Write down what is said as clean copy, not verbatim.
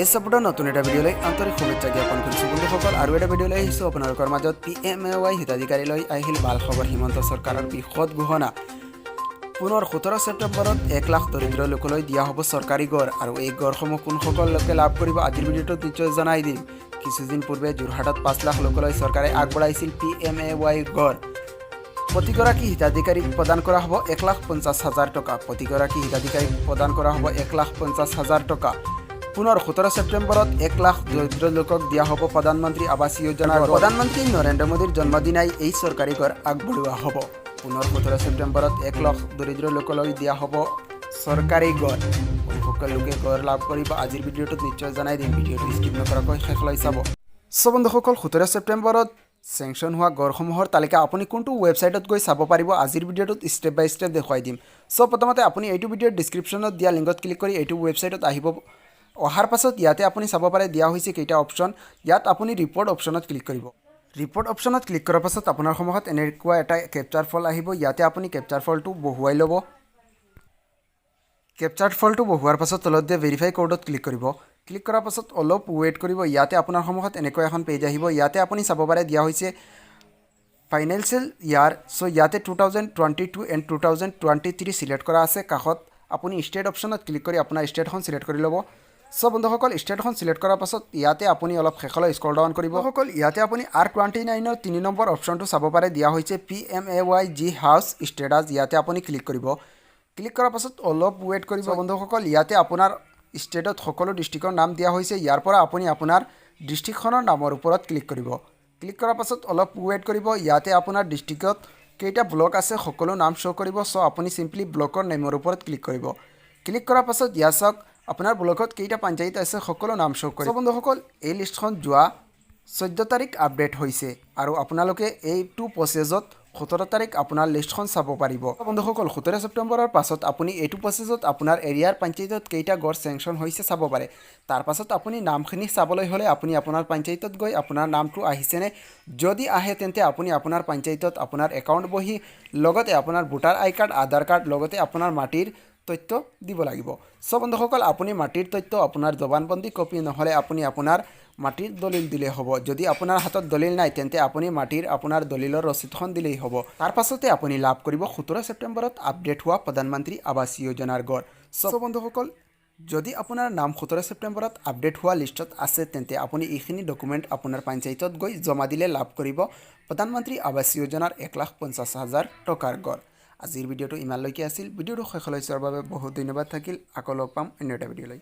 এই চাপোৰ্টৰ নতুন এটা ভিডিঅ'লৈ আন্তৰিক শুভেচ্ছা জ্ঞাপন কৰিছোঁ বন্ধুসকল। আৰু এটা ভিডিঅ'লৈ আহিছোঁ আপোনালোকৰ মাজত। পিএমএৱাই হিতাধিকাৰীলৈ আহিল ভাল খবৰ। হিমন্ত চৰকাৰৰ বৃহৎ ঘোষণা। পুনৰ 17 ছেপ্টেম্বৰত 1 লাখ দৰিদ্ৰ লোকলৈ দিয়া হ'ব চৰকাৰী ঘৰ। আৰু এই ঘৰসমূহ কোনসকল লোকে লাভ কৰিব, আজিৰ ভিডিঅ'টোত নিশ্চয় জনাই দিম। কিছুদিন পূৰ্বে যোৰহাটত 5 লাখ লোকলৈ চৰকাৰে আগবঢ়াইছিল পিএমএৱাই ঘৰ। প্ৰতিগৰাকী হিতাধিকাৰীক প্ৰদান কৰা হ'ব 1,50,000 টকা। প্ৰতিগৰাকী হিতাধিকাৰীক প্ৰদান কৰা হ'ব 1,50,000 টকা। পুনৰ 17 ছেপ্টেম্বৰত 1 লাখ দৰিদ্ৰ লোকক দিয়া হ'ব প্ৰধানমন্ত্ৰী আৱাস যোজনাৰ ঘৰ। প্ৰধানমন্ত্ৰী নৰেন্দ্ৰ মোদীৰ জন্মদিনাই এই চৰকাৰী ঘৰ আগবঢ়োৱা হ'ব। পুনৰ 17 ছেপ্টেম্বৰত 1 লাখ দৰিদ্ৰ লোকলৈ দিয়া হ'ব চৰকাৰী ঘৰ। কোনসকল লোকে ঘৰ লাভ কৰিব, আজিৰ ভিডিঅ'টোত নিশ্চয় জনাই দিম। ভিডিঅ'টো স্কিপ নকৰাকৈ শেষলৈ চাব। চ' বন্ধুসকল, 17 ছেপ্টেম্বৰত চেংচন হোৱা ঘৰসমূহৰ তালিকা আপুনি কোনটো ৱেবছাইটত গৈ চাব পাৰিব, আজিৰ ভিডিঅ'টোত ষ্টেপ বাই ষ্টেপ দেখুৱাই দিম। চ' প্ৰথমতে আপুনি এইটো ভিডিঅ'ৰ ডিছক্ৰিপশ্যনত দিয়া লিংকত ক্লিক কৰি এইটো ৱেবছাইটত আহিব। অহাৰ পাছত ইয়াতে আপুনি চাব পাৰে, দিয়া হৈছে কেইটা অপশ্যন। ইয়াত আপুনি ৰিপৰ্ট অপশ্যনত ক্লিক কৰিব। ৰিপৰ্ট অপশ্যনত ক্লিক কৰাৰ পাছত আপোনাৰ সন্মুখত এনেকুৱা এটা কেপচাৰ ফল আহিব। ইয়াতে আপুনি কেপচাৰ ফলটো বহুৱাই ল'ব। কেপচাৰ ফলটো বহুৱাৰ পাছত তলত দিয়া ভেৰিফাই কোডত ক্লিক কৰিব। ক্লিক কৰাৰ পাছত অলপ ৱেইট কৰিব। ইয়াতে আপোনাৰ সন্মুখত এনেকুৱা এখন পেজ আহিব। ইয়াতে আপুনি চাব পাৰে, দিয়া হৈছে ফাইনেন্সিয়েল ইয়াৰ। চ' ইয়াতে 2022 and 2023 select কৰা আছে। কাষত আপুনি ষ্টেট অপশ্যনত ক্লিক কৰি আপোনাৰ ষ্টেটখন চিলেক্ট কৰি ল'ব। চ' বন্ধুসকল, ষ্টেটখন চিলেক্ট কৰাৰ পাছত ইয়াতে আপুনি অলপ শেষলৈ স্ক্ৰল ডাউন কৰিব। সকল ইয়াতে আপুনি আৰ 29ৰ 3 নম্বৰ অপশ্যনটো চাব পাৰে, দিয়া হৈছে PMAYG house status. ইয়াতে আপুনি ক্লিক কৰিব। ক্লিক কৰাৰ পাছত অলপ ৱেইট কৰিব। বন্ধুসকল, ইয়াতে আপোনাৰ ষ্টেটত সকলো ডিষ্ট্ৰিক্টৰ নাম দিয়া হৈছে। ইয়াৰ পৰা আপুনি আপোনাৰ ডিষ্ট্ৰিক্টখনৰ নামৰ ওপৰত ক্লিক কৰিব। ক্লিক কৰাৰ পাছত অলপ ৱেইট কৰিব। ইয়াতে আপোনাৰ ডিষ্ট্ৰিক্টত কেইটা ব্লক আছে, সকলো নাম শ্ব' কৰিব। চ' আপুনি চিম্পলি ব্লকৰ নেমৰ ওপৰত ক্লিক কৰিব। ক্লিক কৰাৰ পাছত ইয়াত চাওক, আপোনাৰ ব্লকত কেইটা পঞ্চায়ত আছে, সকলো নাম শ্ব' কৰিব। বন্ধুসকল, এই লিষ্টখন যোৱা 14 তাৰিখ আপডেট হৈছে আৰু আপোনালোকে এইটো প্ৰচেছত 17 তাৰিখ আপোনাৰ লিষ্টখন চাব পাৰিব। বন্ধুসকল, 17 ছেপ্টেম্বৰৰ পাছত আপুনি এইটো প্ৰচেছত আপোনাৰ এৰিয়াৰ পঞ্চায়তত কেইটা ঘৰ চেংচন হৈছে চাব পাৰে। তাৰ পাছত আপুনি নামখিনি চাবলৈ হ'লে আপুনি আপোনাৰ পঞ্চায়তত গৈ আপোনাৰ নামটো আহিছেনে, যদি আহে তেন্তে আপুনি আপোনাৰ পঞ্চায়তত আপোনাৰ একাউণ্ট বহি, লগতে আপোনাৰ ভোটাৰ আই কাৰ্ড, আধাৰ কাৰ্ড, লগতে আপোনাৰ মাটিৰ তথ্য দিব লাগিব। চ' বন্ধুসকল, আপুনি মাটিৰ তথ্য আপোনাৰ জবানবন্দী কপি, নহ'লে আপুনি আপোনাৰ মাটিৰ দলিল দিলেই হ'ব। যদি আপোনাৰ হাতত দলিল নাই, তেন্তে আপুনি মাটিৰ আপোনাৰ দলিলৰ ৰচিদখন দিলেই হ'ব। তাৰ পাছতে আপুনি লাভ কৰিব 17 ছেপ্টেম্বৰত আপডেট হোৱা প্ৰধানমন্ত্ৰী আৱাস যোজনাৰ ঘৰ। চ' বন্ধুসকল, যদি আপোনাৰ নাম 17 ছেপ্টেম্বৰত আপডেট হোৱা লিষ্টত আছে, তেন্তে আপুনি এইখিনি ডকুমেণ্ট আপোনাৰ পঞ্চায়তত গৈ জমা দিলে লাভ কৰিব প্ৰধানমন্ত্ৰী আৱাস যোজনাৰ 1,50,000 টকাৰ ঘৰ। আজিৰ ভিডিঅ'টো ইমানলৈকে আছিল। ভিডিঅ'টো শেষলৈ চোৱাৰ বাবে বহুত ধন্যবাদ থাকিল। আকৌ লগ পাম অন্য এটা ভিডিঅ'লৈ।